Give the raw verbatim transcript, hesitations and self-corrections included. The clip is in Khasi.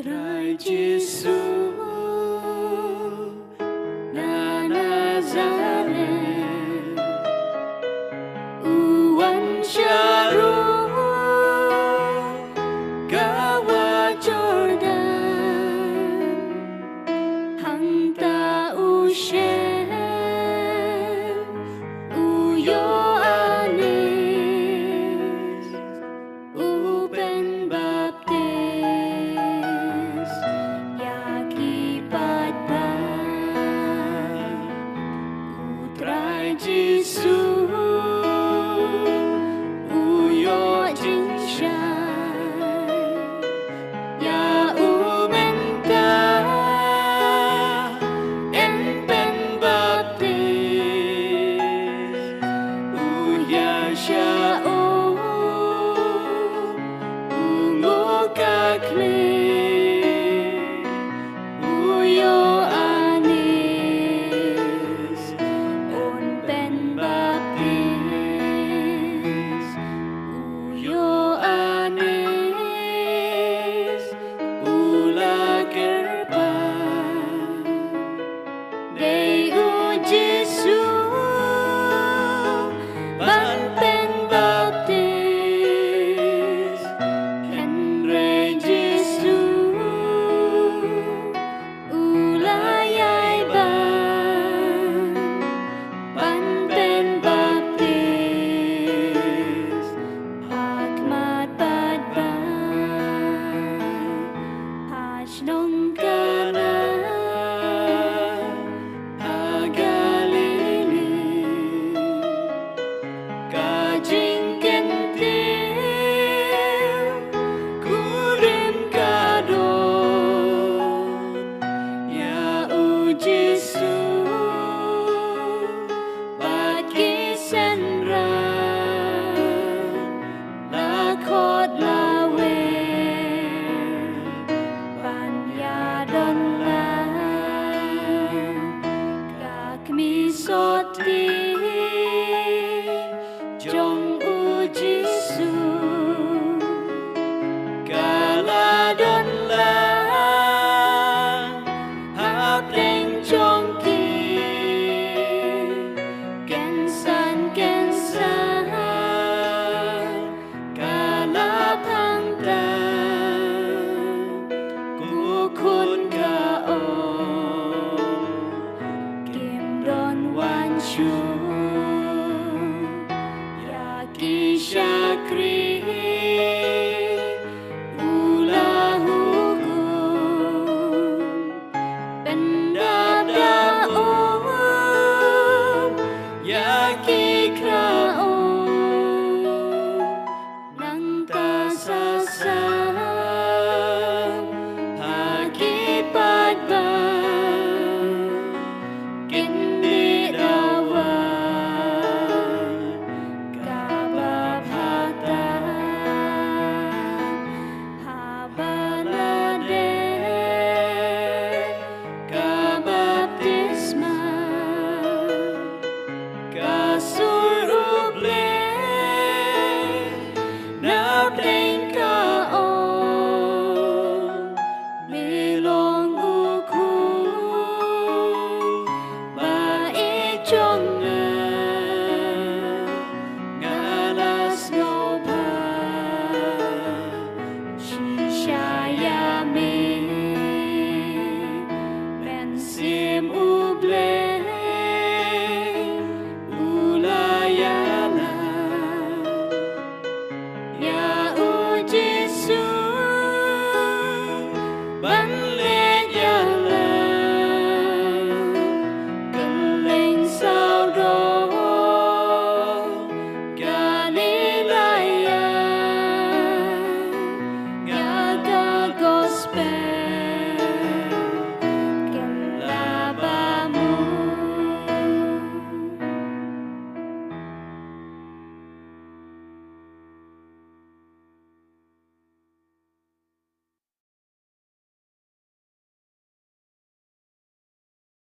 Trai Jisu na Nazaret, u wan sharum kawa Jordan, hangta u shem u Ïoannis u pynbaptis ïa ki paidbah. U Trai Jisu u ïoh jingshai ïa u mynta, yn pynbaptis u ïa sha u, u ngooh ka khlieh u Ïoannis un pynbaptis. U Ïoannis u la kyrpad, dei u Jisu ban pynbaptis. Hynrei Jisu u la ïai ban ban pynbaptis ha khmat paidbah ha shnong Kana ha Galili. Ka jingkyntiew kurim ka don ïa u Jisu bad ki synran la khot la wer ban ïadon lang. Ka kmie sotti jong u Jisu ka la don lang hapdeng jong ki. Kynsan kynsan ka la phang tang, ko khun ka ong, kim don wan shuh ïa ki shakri. U la hukum, pyndap da um ïa ki khraw, nangta sa sam ha ki paidbah kin dih dawa kaba bha tam. Haba la dep ka baptisma, ka sur U Blei na pdeng ka ong, me long u khun ba ïeit jong nga, nga la sngewbha shisha ïa me. Mynsiem U